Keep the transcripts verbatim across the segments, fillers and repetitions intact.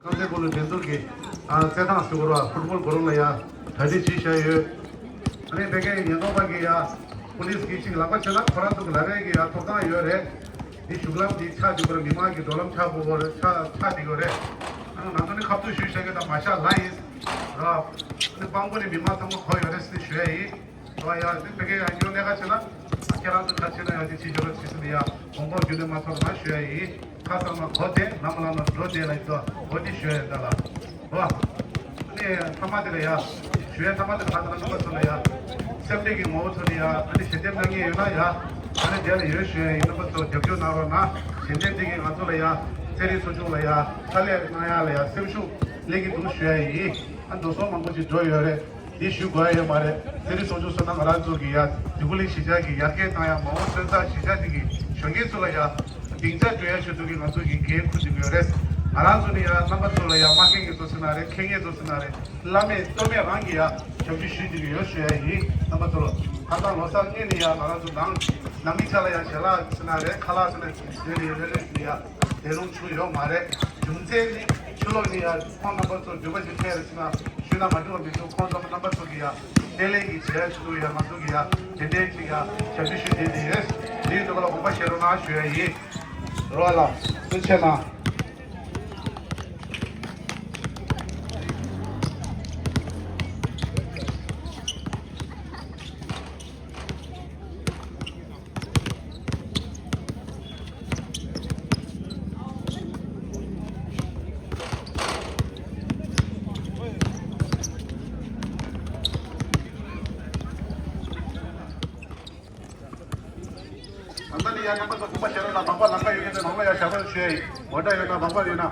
རྐང་རྩེད་སྤོ་ལོ་འགྲན་བསྡུར་གྱི་ཨ་རྩེད་ཐང་ཟེར་དགོས་རེད་བ། ཕུཊ་བོལ་དགོས་རུང་ལ་ཡ་གྲ་སྒྲིག་བྱས་བཞག་ཡོད། ཨ་ནི་བོད་སྐད་ཉེན་རྟོག་པ་གིས་ཡ་པུ་ལིས་གིས་ཅིག་ལག་པ་བྱས་ན་ཁོ་རང་ཚོ་གི་ལག་པའི་གི་ཡ་ཐོབ་ཐང་ཡོད་རེད། འདི་བཞུགས་ལམ་འདི་ཆགས་འདུག་གི་རེད། མི་མང་གི་འགྲོ་ལམ་ཆགས་དགོས་རེད། ཆགས་ཆགས་འདུག་གི་རེད། ཨ་ནི་ང་ཚོ་ནི་ཁ་ཐུག་ཞུས་བཞག་གི་ད་མ་བཞག་ལབ་ཡིན་ར། ཨ་ནི་སྤང་པོ་ནི་མི་མང་ཚང་མ་གོ་ཡོད་རེད་ཟེར་ཞུ་ཡ་ཡིན། ཨོ་ཡ། འདི་ཕ་གི་ཡང་སྐྱོ་གནད་ཁ་ཆེ་ན། ཁྱེད་རང་ཚོ་ཁ་ཆེ་ན་ཡང་འདི་ཅི་ཞུ་རོགས་ཅི་ཟེར་ན་ཡ་གོང་འོག་རྒྱུན་ལས་མ་ཚོར་ན་ཞུ་ཡ་ཡིན། ཁ་ཚང་མ་གོ་བདེ། ལམ་ལམ་ལ་འགྲོ་བདེ་ལ་ཡིན་ཏོ། འོ་འདི་ཞུ་ཡ་ཡིན་ད་ལ། ཨོ། ཨ་ནི་ཐ་མ་དེ་ལ་ཡ། ཞུ་ཡ་ཐ་མ་དེ་ལ་ཁ་ཚང་རྣམ་པ་ཚོ་ལ་ཡ། སེམས་ཁྲལ་གྱི་ངོ་བོ་ཚོ་ནི་ཡ། ཨ་ནི་ཞལ་འདེབས་གནང་མཁན་ཡོད་ན་ཡ། ཨ་ནི་དེ་ལ་ཡོད་ཞུ་ཡ་ཡིན། རྣམ་པ་ཚོ་རྒྱབ་སྐྱོར་གནང་རོགས་གནང་། ཞལ་འདེབས་དེ་གིས་ང་ཚོ་ལ་ཡ། རྩེད་རིགས་ཚོ་ཆུང་ལ་ཡ། དཀའ་ལས་གནང་ཡ་ལ་ཡ། སེམས་ཤུགས་སླེབས་ཀྱི་འདུག་ཞུ་ཡ་ཡིན། ཨ་འགྲོ་སོང་མང་པོ་ཞིག་འགྲོ་ཡོད་རེད། འདི་ཞུ་དགོས་ཡ་ཡོད་མ་རེད། རྩེད་རིགས་ཚོགས་ཆུང་ཟེར་ན་ང་རང་ཚོ་གི་ཡ་འདི་གུ་ལི་གཞིས་ཆགས་ཀྱི་ཡར་རྒྱས་བཏང་ཡ། མ་འོངས་སོན་རྩ་གཞིས་ཆགས་འདི་གི་གཞོན་སྐྱེས་ཚོ་ལ་ཡ་སྡིངས་ཆ་སྤྲོད་ཡ་ཆེད་དུ་གི་ང་ཚོ་གི་འགན་འཁུར་བསྡད་ཀྱི་ཡོད་རེད། ང་རང་ཚོ་ནི་ཡ་རྣམ་པ་ཚོ་ལ་ཡ་མ་མཁས་མཁན་ཚོ་ཟེར་ན་རེད། མཁས་མཁན་ཚོ་ཟེར་ན་རེད། བླ་མེད་སྟོད་སྨད་རང་གི་ཡ་ཞབས་ཕྱི་ཞུས་བསྡད་ཀྱི་ཡོད་ཞུ་ཡ་ཡིན། རྣམ་པ་ཚོ་ལ་ད་ལྟ་ལོ་གསར་སྔོན་ནས་ཡ་ང་རང་ཚོ་ནང་ནང་མི་ཆ་ལ་ཡ་ཞལ་ལག་ཟེར་ན་རེད། ཁ་ལག་ཟེར་ན་ཡོད་ནས་ཡོད་ནས་ཡ། དེ་རུང་ཆུ་ཡོད་མ་རེད། རྒྱུ་མཚན་ནི་ཕྱི་ལོགས་ནས་ཡ་ཁོང་རྣམ་པ་ཚོ་འདོད་པ་ཞིག་འཕེལ་རེ་ཟེར་ན་ཞུས་ན་མ་འགྲིག་པ་མི་འདུག་ཁོང་ཚང་མ་རྣམ་པ་ཚོ་གི་ཡ་བརྟན་ལྷིང་གི་བྱས་ཚུལ་ཡ་ང་ཚོ་གི་ཡ་དེ་འདྲའི་ཅིག་ཡ་ཞབས་ཕྱི་ཞུ་བསྡད་དེ་ཡོད། འདིའི་འདོད་པ་ལ་དགོངས་པ་བཞེས་རོགས་གནང་ཞུ་ཡ་ཡིན། རོགས་ལ་བརྩོན་ཆེ་གནང་། ད་ལྟ་ནི་ཡ་རྣམ་པ་ཚོ་དགོངས་པ་བཞེས་རོགས་གནང་། མང་པ་ལམ་ཁ་ཡོད་མཁན་ཚོ་མང་པོ་ཡ་ཞབས་པར་ཞུ་ཡ་ཡིན། ངོ་སྤྲོད་ཡོད་ན་མང་པོ་ཡོད་ན།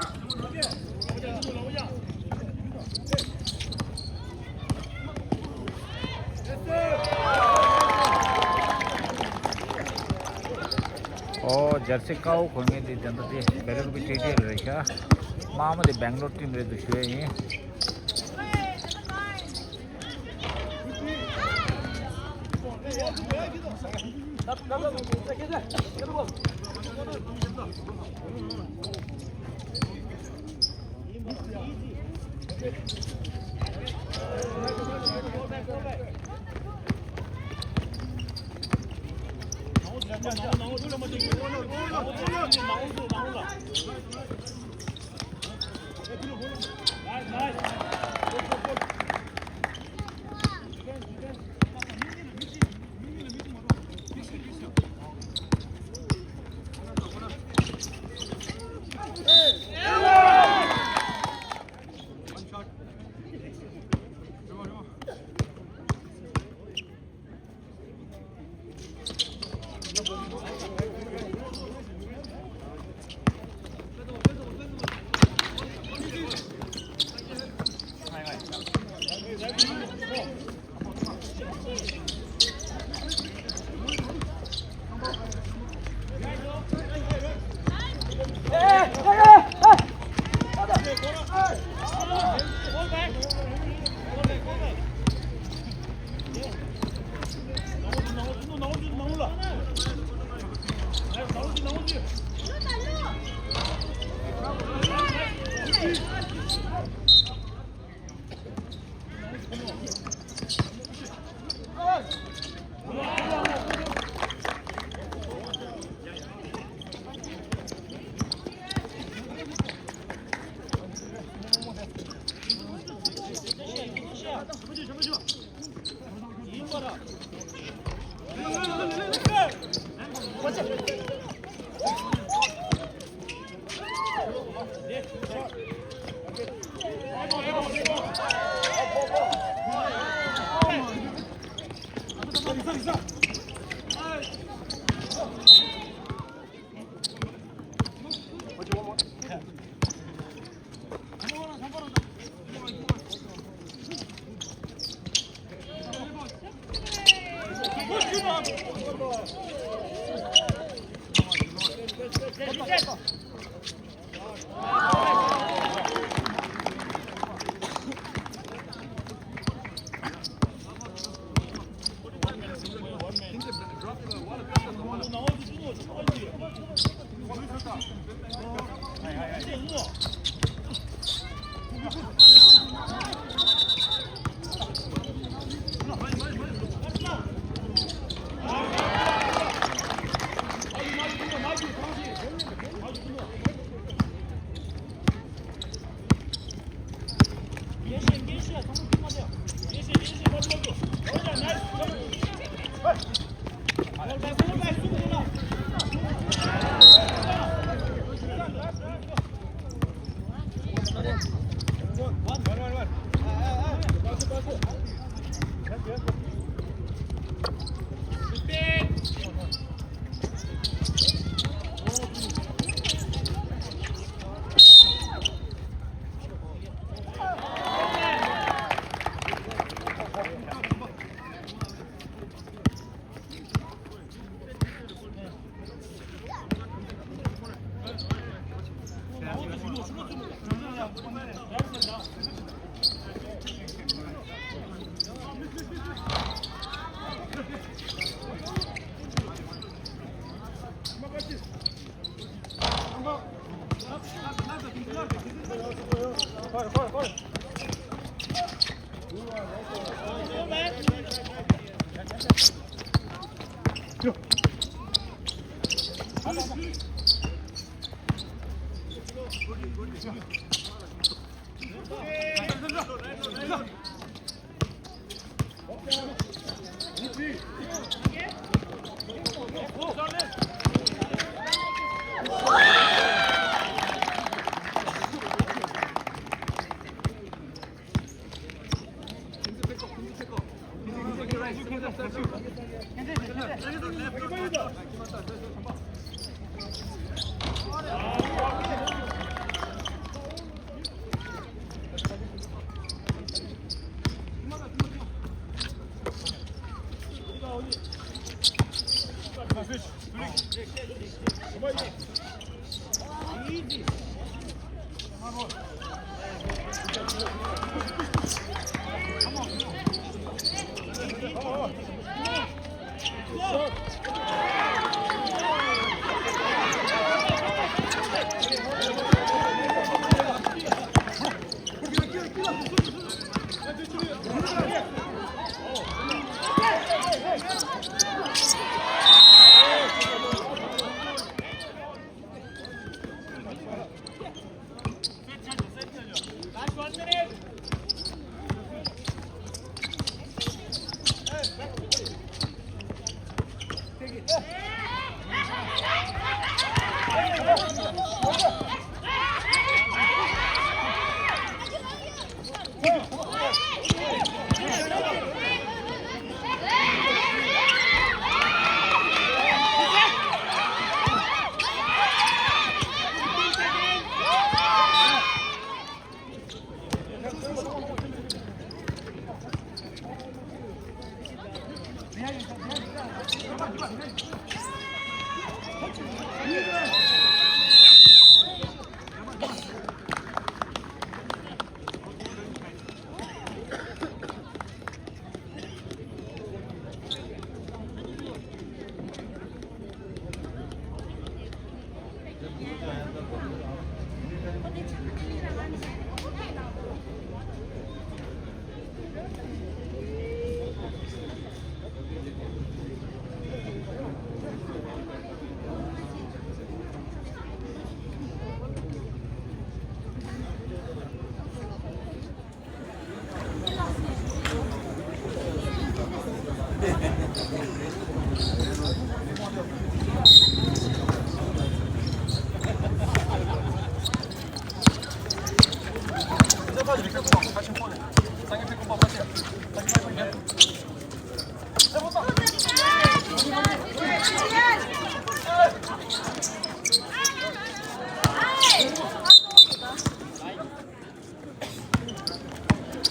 ཨོ་ཇར་སི་དཀར་པོ་གོན་མཁན་དེ་དེ་འདྲ་དེ་བེ་རེལ་གི་ཊི་ཊི་རེད་ཤག་དམར་མོ་དེ་སྦེང་ལོར་ཊིམ་རེད་འདུག་ཞུ་ཡ་ཡིན།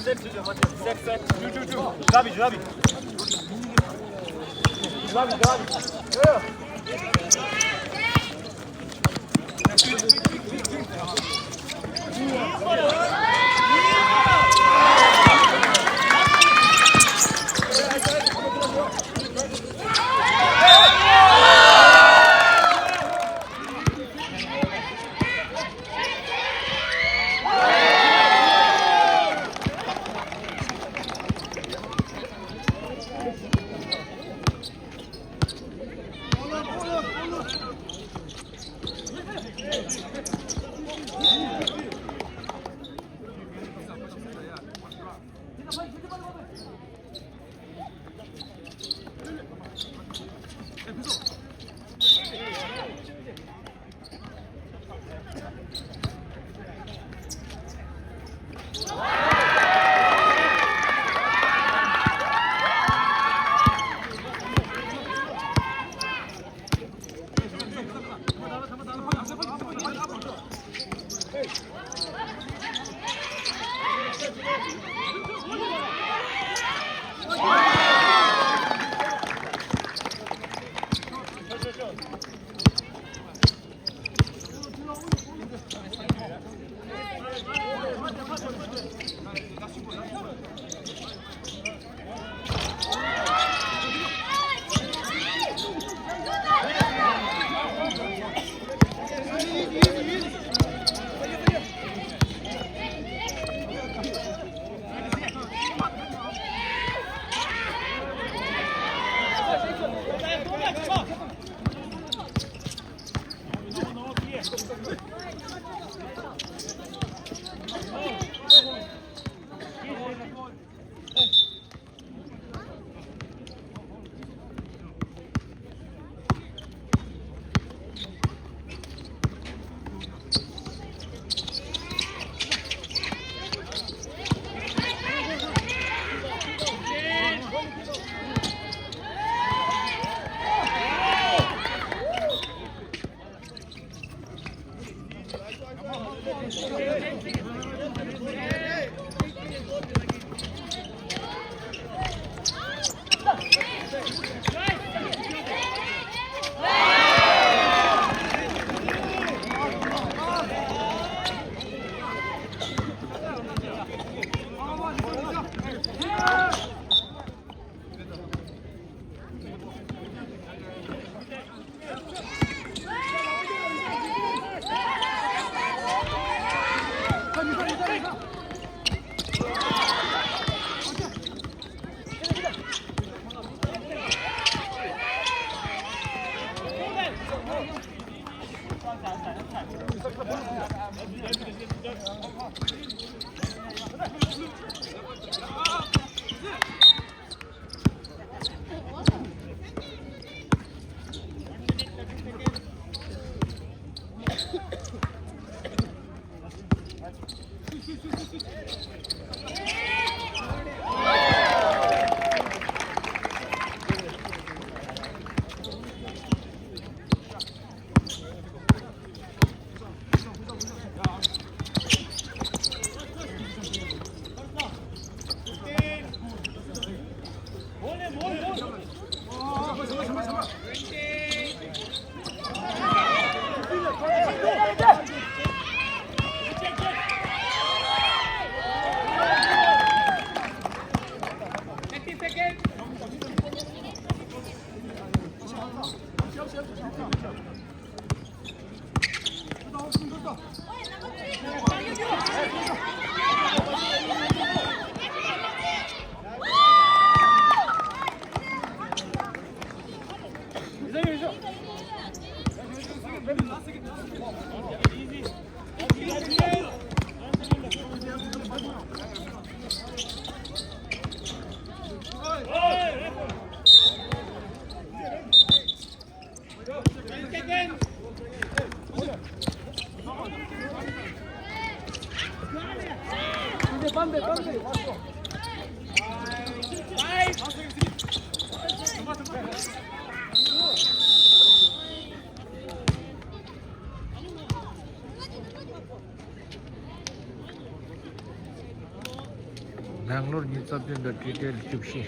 Set, set, set, set, two, two, two. Ravi, Ravi. Ravi, Ravi. Yeah. ནང་ལོར་ཉིས་རྩ་བདུན་དང་ཊི་ཊི་ཨེལ་བཅུ་བཞི།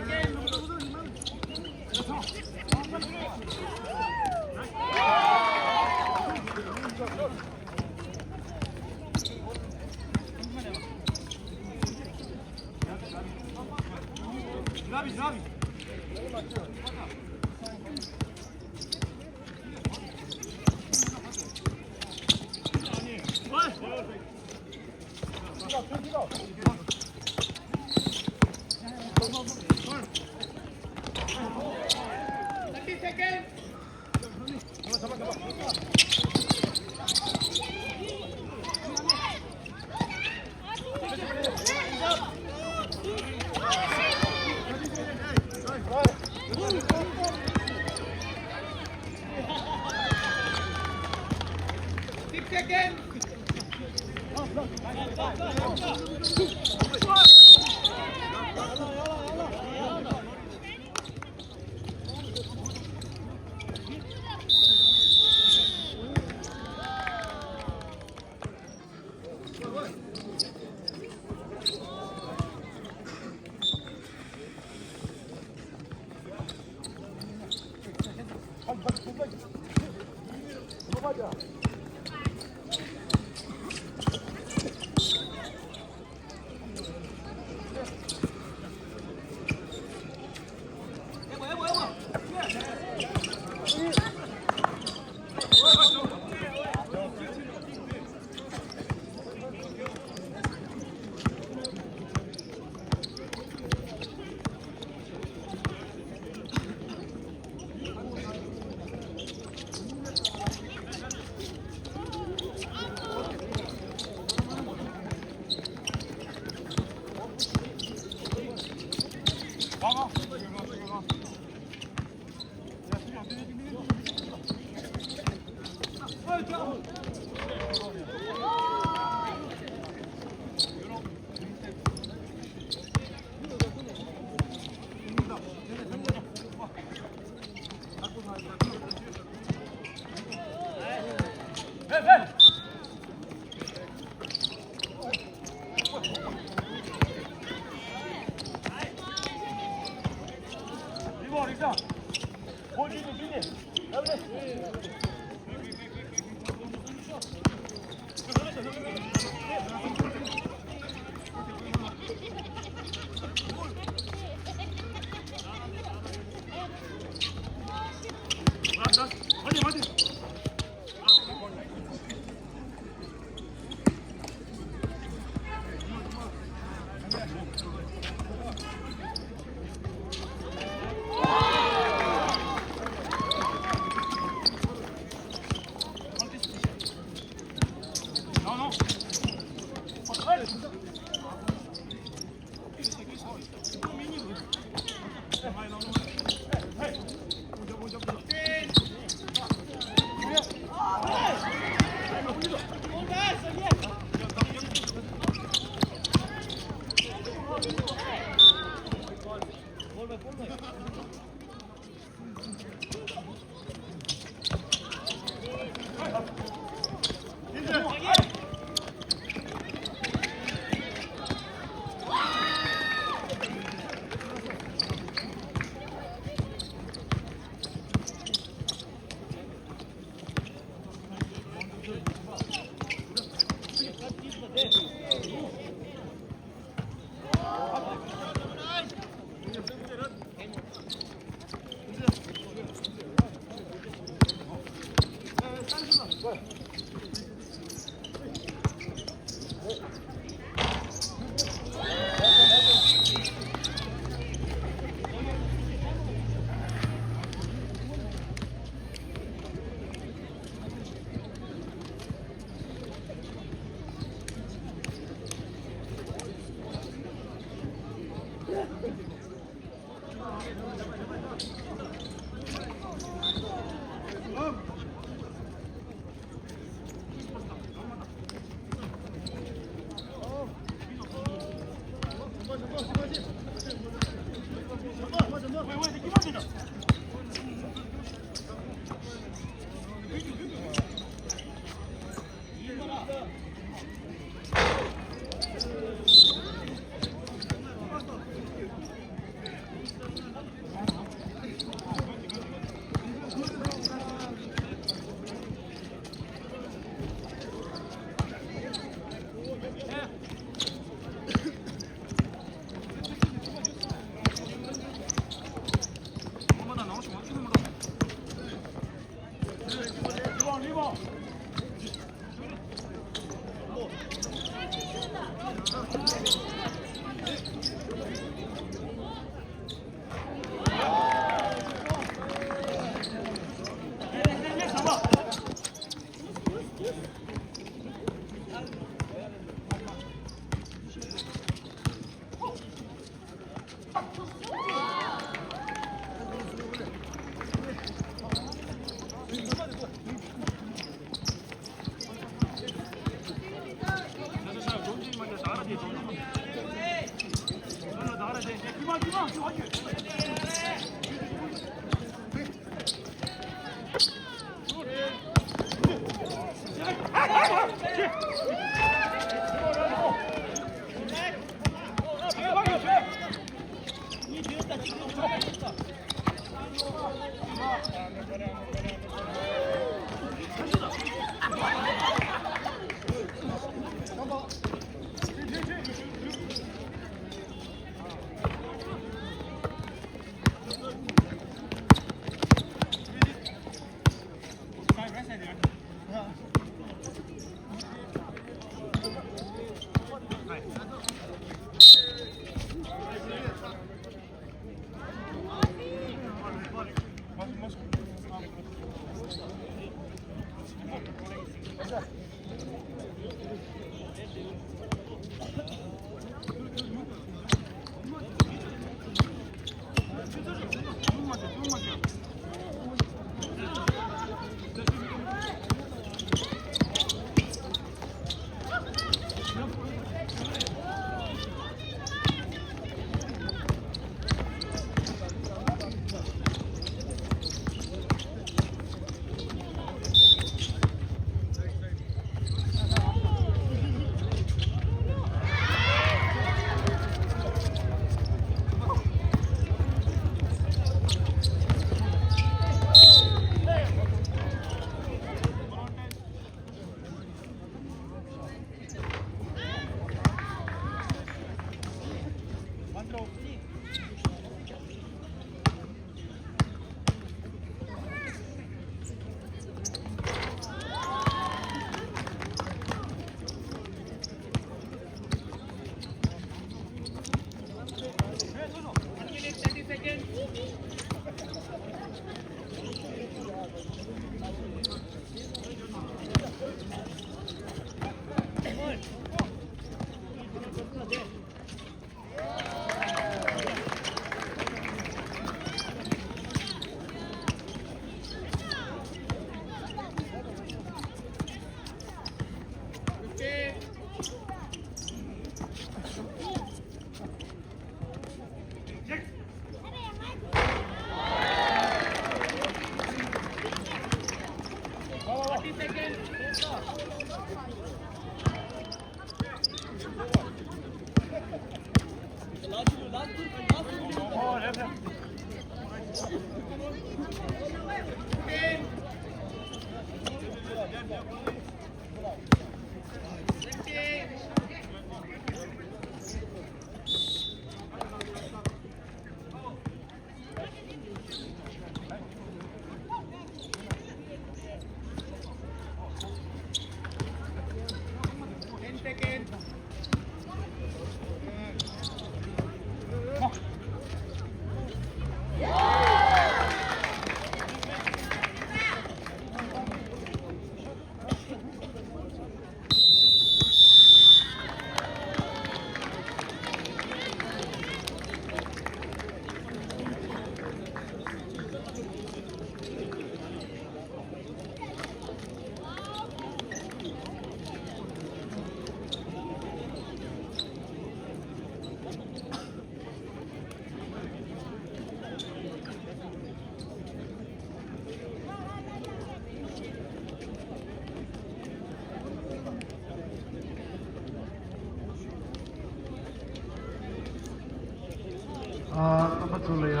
ཚོ་ལ་ཡང་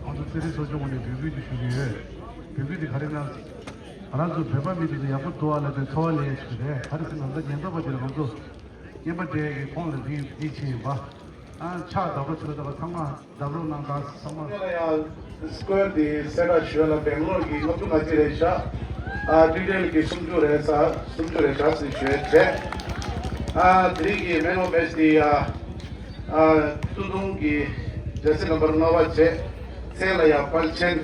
ང་ཚོ་རྩེད་རིགས་ཚོགས་ཆུང་ངོས་ནས་འབོད་སྐུལ་དེ་ཞུ་གི་ཡོད། འབོད་སྐུལ་དེ་ག་རེ་ན། ང་རང་ཚོ་བོད་པ་མི་རིགས་དེ་ཡག་པོ་འདུག་ཨ་ལབ་དེ་ཚོར་བ་ལས་ཞུ་གི་རེད། ག་རེ་ཟེར་ན་ད་ཉེན་རྟོག་པ་དེ་ལ་ང་ཚོ་རྔན་པ་སྤྲད་ཀྱི་ཁོང་ལ་འདི་འདི་བྱས་ཡིན་པ། ཨ་ཕྱག་བདག་པོ་བྱོས་དང་པ་ཚང་མ་རྒྱབ་རོགས་གནང་དང་ཚང་མ། ཡང་སྐོར་དེ་གསལ་བསྒྲགས་ཞུ་ཡ་ལ་སྦེང་ལོར་གྱི་ལྔ་བཅུ་ང་གཅིག་རེད་ཤག་ཨ་ཊི་ཌི་ཨེལ་གྱི་སུམ་ཅུ་རེད་ས་སུམ་ཅུ་རེད་ཤག་ཟེར་ཞུ་ཡ་བྱས། ཨ་དེ་རིང་གི་མེན་ཨོཕ་མེ་ཆི་དེ་ཡ། ཨ་སྟོད་ཐུང་གི་ཇར་སི་ནམ་བར་ལྔ་པ་བྱས། མཚན་ལ་ཡ་དཔལ་ཆེན།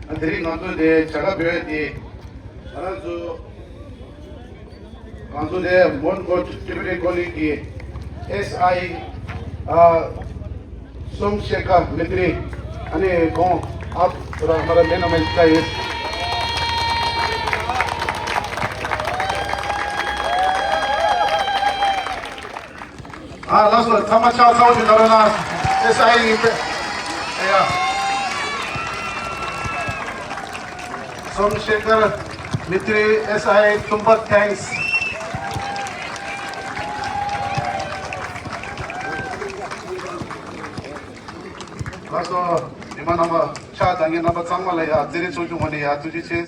ཨ་དེ་རིང་ང་ཚོ་དེ་བྱ་དགའ་འབུལ་ཡ་དེ་ང་རང་ཚོ། ང་ཚོ་དེ་མོན་གྷོ་ཊི་བི་ཊི་ཀོ་ལེ་ཇི་གི་ཨེས་ཨའི་ཨ་སོམ་ཤེ་ཁར་མི་ཏྲི། ཨ་ནི་ཁོང་ཨ་ར་མ་ར་མེ་ན་མེ་ཀ་ཡིན། ཨ་ལགས་སོ། ཚང་མ་ཕྱག་ཚ་བོ་ཞིག་གནང་རོགས་གནང་། ཨེས་ཨའི་ཡིན་པས། ཨེ་ཡ། སོམ་ཤེ་ཁར་མི་ཏྲི་ཨེས་ཨའི་ཏུམ་པ་ཐེངས། ལགས་སོ། མི་མང་རྣམ་པ་ཕྱག་འཚལ་མཁན་རྣམ་པ་ཚང་མ་ལ་ཡ་རྩེད་རིགས་ཚོགས་ཆུང་ངོས་ནས་ཡ་ཐུགས་རྗེ་ཆེ།